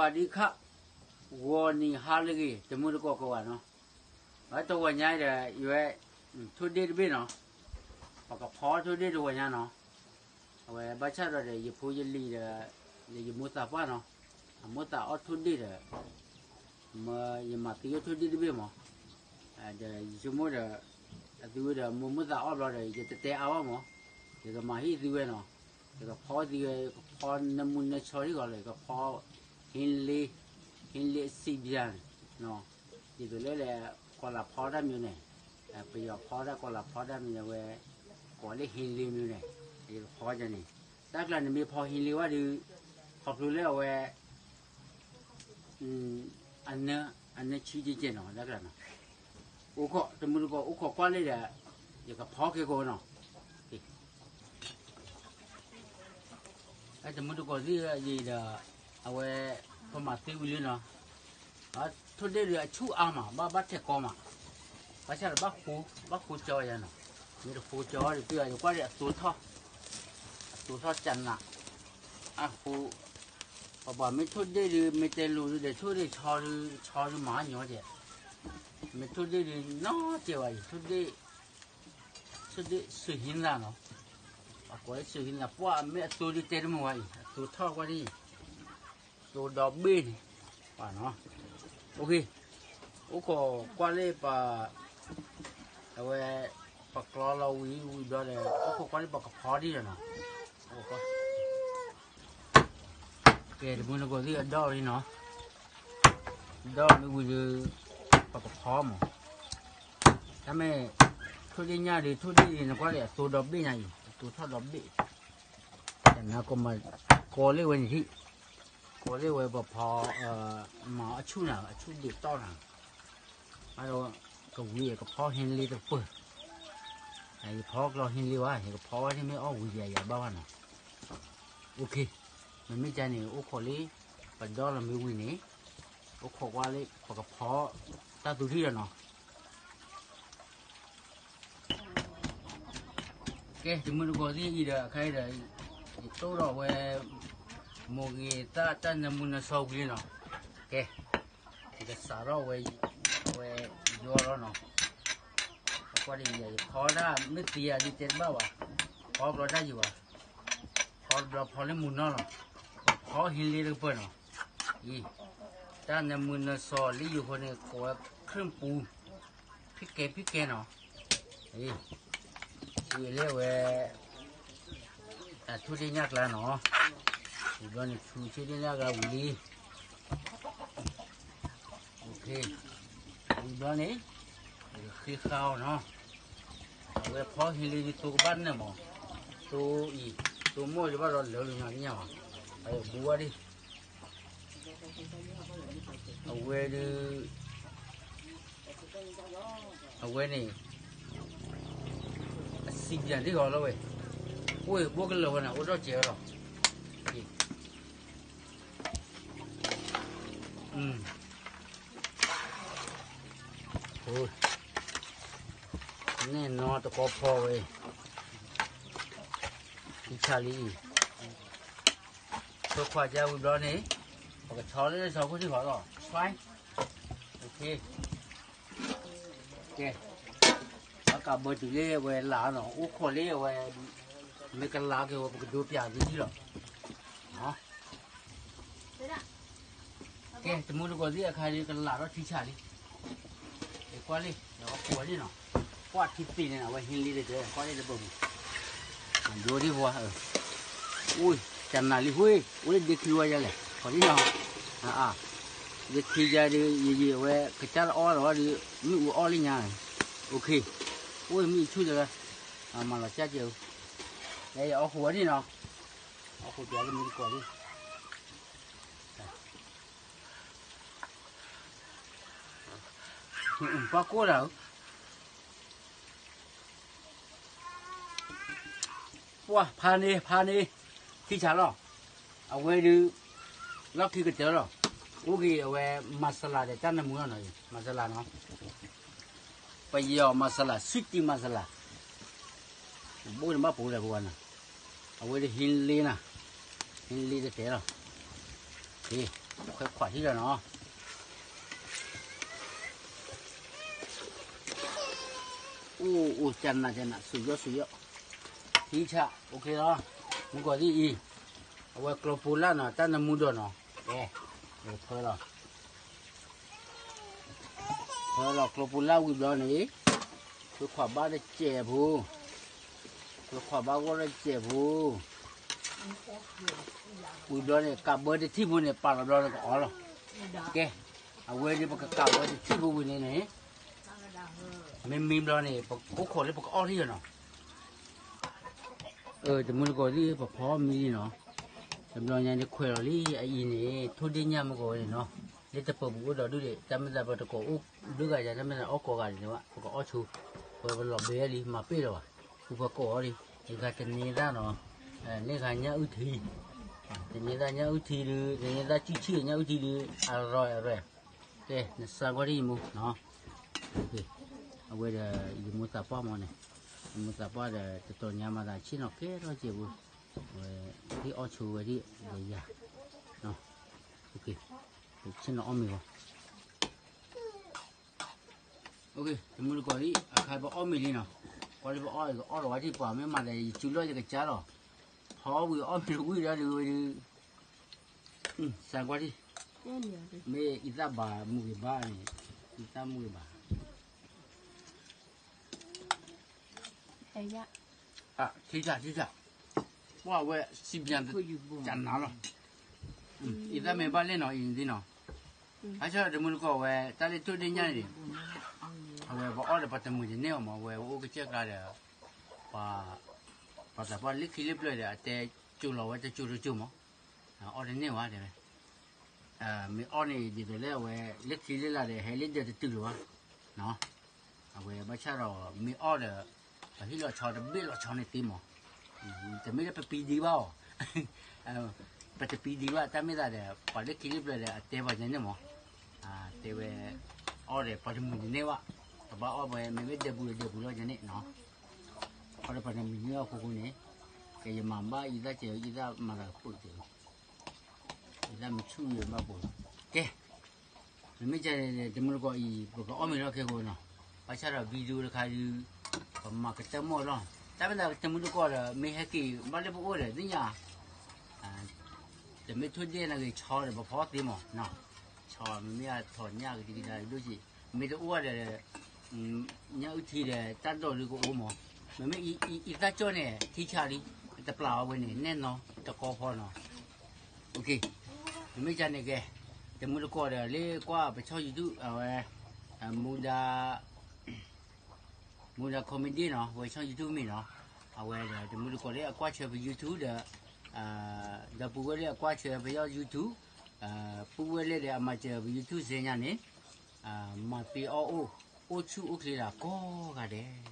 စဝၤဒံခၣ်, ဂီၤနံၤဟါလၢအဂ့ၤ တမုၢ်တကိးကိးဂၤနီၤ, အဝဲတဂီၤညါဒီး ယဝဲ ထိၣ်ဒ့ၣ်တဘ့ၣ်နီၤ, ပကဖီထိၣ်ဒ့ၣ်တဂီၤညါနီၤ, အဝဲဘၣ်ဆၣ်ဒီး ယဖိယလံၤဒီး ယမိၢ်သးပှၢ်နီၤ, အမိၢ်သးအီၣ်ထိၣ်ဒ့ၣ်ဒီး မ့ၢ်ယမၤသံဝဲထိၣ်ဒ့ၣ်တဘ့ၣ်မး, ဒီးယဆိကမိၣ်ဒီး အသုဝဲဒီး မိၢ်မိၢ်သးအီၣ်ဘျီဒီး ယတတဲအါဘၣ်မး, ယကမၤဟ့ၣ်သုဝဲနီၤ, ယကဖီသံဝဲ ယကဖီနၢမူနၢဆှီထံဂီၤလီၤ, ယကဖီ ဟ့လ့, ဟ့လ့အစံးဘျါန့ၣ်, ဒ်သိးလၢလဲၣ် ကီၤလၤဖီတၢ်မံၤန့ၣ်, ပယီၤဖီတၢ်ကီၤလၤဖီတၢ်မံၤန့ၣ်ဝဲ, ကိးလၢဟ့လ့မံၤန့ၣ်, ယကဖီန့ၣ်, တၢ်ကျါန့ၣ်မ့ၢ်ဖီဟ့လ့ဝဲဒီး, ခီဖျိလၢအဝဲ အနၢဆံကဲကဲနီၤ တၢ်ကျါနီၤ, အိၣ်ခိး တမုၢ်တကိး အိၣ်ခိးကွၢ်လံဒီး ယကဖီက့ၤကိးနီၤ, တမုၢ်တကိးသ့ၣ်အံၤဒီး အဝဲ ပမၤသ့ဝံၤလံနီၤ, ထိၣ်ဒ့ၣ်ဒီးအဆူၣ်အါမး ဘၣ်ဘၣ်ထဲးကီမး, ဘၣ်ဆၣ်ဒီးဘၣ်ဃိ ဘၣ်ဃိကၠီယၤနီၤ, မ့ၢ်တဃိကၠီဒီး ပယီၤယကွၢ်ဒီးအသိထီၣ်, အသိထီၣ်ကနး, အဃိ ပပှၤမ့ၢ်ထိၣ်ဒ့ၣ်ဒီး မ့ၢ်တဲလိၤဒီး ထိၣ်ဒ့ၣ်ဆီဒီး ဆီဒီးမၤညီကဲ, မ့ၢ်ထိၣ်ဒ့ၣ်ဒီး နီၢ်ကဲဝဲအံၤ ထိၣ်ဒ့ၣ်, ထိၣ်ဒ့ၣ်စူၤဟံသးနီၤ, အကိးလၢစူၤဟံသး ပှၢ်မ့ၢ်အသိဒုးတဲတမုာ်ဝဲအံၤ အသိထီၣ်ကွၢ်ဒ်အံၤ, သိဒီဘ့ၣ်န့ၣ်, ပှၢ်နီၤ, အိၣ်ခိးကွၢ်လၢပ အဝဲ ပကျီလီၤဝံၤဝံၤဘျီဒီး အိၣ်ခိးကွၢ်လၢပကဖီဒ်ဒီးနီၤ, ကဲ တမုၢ်တကိးသ့ၣ်အဒီၣ်လံနီၤ, ဒီၣ်မ့ၢ်ဝံၤဒီး ပကဖီမး, တၢ်မ့ၢ် ထိၣ်ဒ့ၣ်ညါဒီး ထိၣ်ဒ့ၣ်အံၤ နကွၢ်လၢအသိဒီဘ့ၣ်ညါအံၤ အသိထီၣ်ဒီဘ့ၣ်, တနာ်ကမၤ ကိးလၢဝဲန့ၣ်ထံၣ်, ကိးလၢဝဲပဖီ မၤအဆူၣ်နၤ အဆူၣ်ဒ့ၣ်တီၢ်နၤ, အဒီး ကဝံၤကဖီဟ့လ့တပၢၢ်, ယဖီကျီဟ့လ့ဝဲ ယကဖီဝဲန့ၣ်မ့ၢ်အီၣ်ဝံၤယၤယၤဘၣ်ဘၣ်နီၤ, အိၣ်ခိး, မ့မ့ၢ်ကန့ၣ် အိၣ်ခိးလံ, ပဒီလီၤမ့ၢ်ဝံၤန့ၣ်, အိၣ်ခိးကွၢ်လံ ပကဖီ တၢ်သူထံၣ်ဒီးနီၤ ကဲ တမုၢ်တကိးသ့ၣ်အံၤဒီး အခါအံၤဒီး ယတိၢ်ဒီးဝဲ မိၢ်ဂ့ၤသၣ်တၢ်နၢမူနၢဆှီဝံၤလံနီၤ, ကဲ ယကစးထီၣ်ဝဲ ဝဲယီလီၤနီၤ, ကွၢ်ဒ်ယၤ ယဖီဒၣ်မ့ၢ်သ့ယၤဒ်တဲတဘၣ်ဘၣ်, ဖီဘျီတၢ်ယံၤဘၣ်, ဖီဘျီဖီလၢမုၢ်နီၢ်လီၤ, ဖီဟ့လ့တကပၢၢ်နီၤ, အံၤ တၢ်နၢမူနၢဆှီလၢယိၤဃိန့ၣ် ကိးဝဲခရံာ်ပူၤ ဖံးကဲဖံးကဲနီၤ, ဝံၤလၢဝဲ အထိၣ်ဒ့ၣ်ညၣ်ကျါနီၤ, ဝံၤဘျီန့ၣ် ဆူးဆ့ဒ့ၣ်ညၣ်ကျါဝံၤလံ, ဝံၤဘျီန့ၣ် ဃ့ဃာ်အီၤနီၤ, အဝဲဖီဟ့လ့ဒ်သိကဘၣ်နၢမး, သိအံၤ သိမိၢ်ဒ်ဘၣ်ဒီးလၢာ်လၢညါကညါဘၣ်, အဝဲဘူးဝဲဒၣ် အဝဲဒုး အဝဲန့ၣ် အစံးပၠးဒ်ဂီၤလီၤဝဲ, အိၣ်ဘိကလၢာ်ဝဲန့ၣ် အိၣ်ထီၣ်စဲးဝဲလီၤ, န့ၣ်နီတကီဖီဝဲ, ထံဆးလံ, ဆိခွါကဝံၤဘျီန့ၣ် ပကဆီလၢဆီခိၣ်ထံဃီလီၤ, ကဲ, အကးဘၢတုၤလၢဝဲလၢ်နီၤ အိၣ်ခိးလၢအဝဲ မ့ၢ်ကလၢ်က့ၤဝဲ ပကဒိးပၠးသုလီၤ, ကဲ တမုၢ်တကိးသ့ၣ်အခါဒီး ကလၢ်ထီၣ်ထံဆးလံ, ကွၢ်လံ အီၣ်ခိးဝဲန့ၣ်နီၤ, ကွၢ်ထံသ့ၣ်န့ၣ် အဝဲဟ့လ့တကဲ ကွၢ်လံတဘၢၣ်ပူၤ, ယိဒ်ပှၤ, အိၣ် ကနၤလံဃိ, အိၣ်လၢဒ့ခံဝဲယၤလဲၣ် ခီဒ်နီၤ, ဒ့ခံယၤဒီး ယယံာ်အဝဲ ကစၢ်လၢအီၣ်လီၤဝဲဒီး မ့ၣ်အူအီၣ်လၢညါ, အိၣ်မ့ၣ်အူဆူၣ်လၢ, မၤလီၤကၢ်ကဲဧိၤ, အီၣ်ခိးဝဲန့ၣ်နီၤ, အီၣ်ခိးပၠးတမုၢ်တကိးလံ ပှၢ်ကိၢ်ဒၣ်ဧိၤ, ပှၢ်ဖးန့ၣ် ဖးန့ၣ်, ထံဆးလီၤ, အဝဲဒုး လီၢ်ခံကတၢၢ်လီၤ, အိၣ်က့ၤအဝဲ မၤစလၤဒီးတၢ်နၢမူလီၤနီၤ, မၤစလၤနီၤ, ပယီၤမၤစလၤ စံၣ်တံၢ်မၤစလၤ ဘိၣ်န့ၣ်ဘၣ်ပူၤလဲၣ်ပဝဲနီၤ, အဝဲဒၣ်ဟံးလ့နၤ, ဟံးလ့တတဲလီၤ, ဟ့ၣ် ခွဲးခွးထံၣ်လီၤနီၤ. အိၣ်အိၣ် ကနးကနး စူၤယီၣ်စူၤယီၣ်, ထံဆး အိၣ်ခ့လီၤ. မုၢ်ကီၤသံၣ်အံၤ အဝဲကျိပိလၢ်နီၤ တၢ်နမူဒီးနီၤ, ကဲ, ဖၢလီၤ ဖၢလီၤကျိပိလၢ်ဝံၤဘျီန့ၣ်, ကျိခွးဘၣ်တစဲးဖိ, ကျိခွးဘၣ်ဂီၢ်တစဲးဖိ, ဝံၤဘျီန့ၣ် ကးဘၢတထံၣ်ဖိန့ၣ် ပာ်လီၤဘျီန့ၣ် ကအီလီၤ. ကဲ, အဝဲန့ၣ် ပကကးဘၢတထံၣ်ဖိဝံၤန့ၣ်န့ၣ်, မ့မ့ၢ်ဘျီန့ၣ် ပအိၣ်ခိးလၢပကအီၣ်ထံၣ်နီၤ. တမုၢ်တကိးသ့ၣ် ပဖီမံလံနီၤ. တဘျီညါန့ၣ်ခွဲးလီၤလံ အအံၤန့ၣ် ထိၣ်ဒ့ၣ်ညၣ်မုၢ်ကီၤဝဲန့ၣ်နီၤ. လၢတပၢၤပူၤအိၣ်ဒီးဒုးဒံး တၢ်မ့ၢ်သးပတကိးအိၣ်ဒုးဂၤယၤ တၢ်မ့ၢ်သးအီၣ်ကိးဂၤဒံးန့ၣ်ဘၣ် ပကအီၣ်ဆိ, ပဝဲပလီၤဘဲလံ မၤပ့ၣ်လီၤဘၣ်. ဃုပကိးအီၤလံ, ယဂၤတန့ၢ်သၣ်နီၤ, န့ၢ်ဂၤညၣ်အုၣ်ထံ, တန့ၢ်သၣ်ညၣ်အုၣ်ထံဒုး တန့ၢ်သၣ်စုဆံၣ်ညၣ်အုၣ်ထံဒုး အရဲၣ်အရဲၣ်, ကဲ နစၢကွၢ်ဒ်ယမိၢ်နီၤ. အဝဲဒီး ယမိၢ်သးပှၢ်မ့ၢ်န့ၣ်, ယမိၢ်သးပှၢ်ဒီး တတီၤညါမၤသးဆ့ၣ်နီၤကဲထီၣ်စဲးဖိ, ဝဲ ဟ့ၣ်အီၣ်ဆိဝဲဒ်ဒီးယၤ, ဆ့ၣ်နီၤအီၣ်မ့ၤဂီၤ. တမုၢ်တကိးအံၤ အခါပအီၣ်မ့ၤလံနီၤ, ကွၢ်လၢပအီၣ်အီၣ်လီၤဝဲဒံးပှၤမ့ၢ်မၤဒီး ယစုလီၢ်ယကစၢ်လီၤ, ဖီဝံၤအီၣ်မ့ၤတဝံၣ်ဒီးဒုးဝဲဒုး, စၢကွၢ်ဒံး, မ့ၢ်အံသၣ်ဘၣ်မုၢ်ဂ့ၤဘၣ်န့ၣ်, အံသၣ်မုၢ်ဂ့ၤဘၣ် ထံၣ်တၢ် ထံၣ်တၢ်, ပှၢ်ဝဲ စံးဘျါ ကနၤလီၤ, အံသၣ်မ့ၢ်ဘၣ်လဲၣ်နီၤ အံၤသ့ၣ်နီၤ, ဘၣ်ဆၣ်ဒီးတမုၢ်တကိးဝဲ တၢ်လၢထိၣ်ဒ့ၣ်ညၣ်န့ၣ်, အဝဲပအီၣ်ဒီးပှၤတမုာ်တန့ၢ်အီၤမး အဝဲအိၣ်ကစၢၢ်ကျါဒီး, ပှၤသးပှၢ်လၢခံလၢပျၢၤဒီး အတဲကၠိၤလီၤဝဲတကၠိၤတကၠိၤမး, အီၣ်တန့ၢ်ဝဲတဲဝဲ မ့ၢ်အီၣ်န့ၣ် ဒ်သိးလၢအဝဲ လၢခံလၢလာ်ဒီး ဟဲလၢဒၢးတတုၤလၢၤဘၣ်, အဝဲဘၣ်ဆၣ်ဒီးမ့ၢ်အီၣ်ဒီး ပဟ့ၣ်လီၤဆီတဘ့ၣ်လီၤဆီန့ၣ်သ့မး, တမ့ၢ်လၢပပံဒံဘၣ်အီၤ, ပတပံဒံဘၣ် တၢ်မ့ၢ်သးဒီး ပှၤလၢခံလၢပျၢၤဒီး အတဲပှၤယၤန့ၣ်မး, တဲဝဲ အီၣ်ဒီးပှၤတမုာ်တန့ၢ်ဘၣ်, ပဘၣ်အီၣ်ပှဲၤ မ့မ့ၢ်ဒၢးပူၤဒီးဒၢးပူၤလီၤယၤန့ၣ်နီၤ, အီၣ်ဒီးပှၤတမုာ်တန့ၢ်ဘၣ်အဃိဃိန့ၣ်, ကဲယမၤဘၣ်အံသၣ်စဲး အံသၣ်မၤသးခိၣ်စဲး အံသၣ်မုၢ်ဆူၣ်ယဘၣ်ပူၤ, ကဲ, မ့မ့ၢ်ကဲန့ၣ် တမုၢ်တကိးအံၤ ပကအီၣ်မ့ၤလီၤခဲကိာ်နီၤ, ဘၣ်ဆၣ်ဒီး video တခါဒုး, ပမၤကတၢၢ်မီၢ်လီၤ, တၢ်မ့ၢ်သးတမုၢ်တကိးဒီး မ့ၢ်ဟဲက့ၤဘၣ်လၢပအိၣ်ဒီးသ့ၣ်ညါ, တမ့ၢ်ထိၣ်ဒ့ၣ်နဂ့ၤဆီဒီး ပဖီသ့မး, ဆီမ့မ့ၢ်အထီၣ်ညၣ်ကဒံကဒါဒိၣ်က့ၤ, မ့ၢ်တအိၣ်ဒီး ညၣ်အုၣ်ထံဒီး တၢ်ဒိးဒုးကအိၣ်မး, မ့မ့ၢ်အံသၣ်ကၠီၣ်န့ၣ် ထံဆးလံ, တပျၢ်အီၤဝဲန့ၣ် နဲၣ်နီတကီဖီနီၤ, မ့မ့ၢ်ကန့ၣ်ကဲ, တမုၢ်တကိးဒီးလၢကွၢ်ပဆီၣ် YouTube အဝဲ, မူဒါ မူဒါ comedy နီၤ, ဝဲဆီၣ် YouTube မ့ၢ်နီၤ, အဝဲဒီးတမုၢ်တကိးလၢအကွၢ်ဆၢပ YouTube ဒီး, ဒီပုၢ်ဝဲၢ်လၢအကွၢ်ဆၢပယီၤ YouTube, ပုၢ်ဝဲၢ်လၢဒီးအမၤစၢၤပ YouTube စ့ညါန့ၣ်, မၤသ့အီၣ်အိၣ်, အိၣ်ဆူၣ်အိၣ်ချ့လၢကိးဂၤဒဲး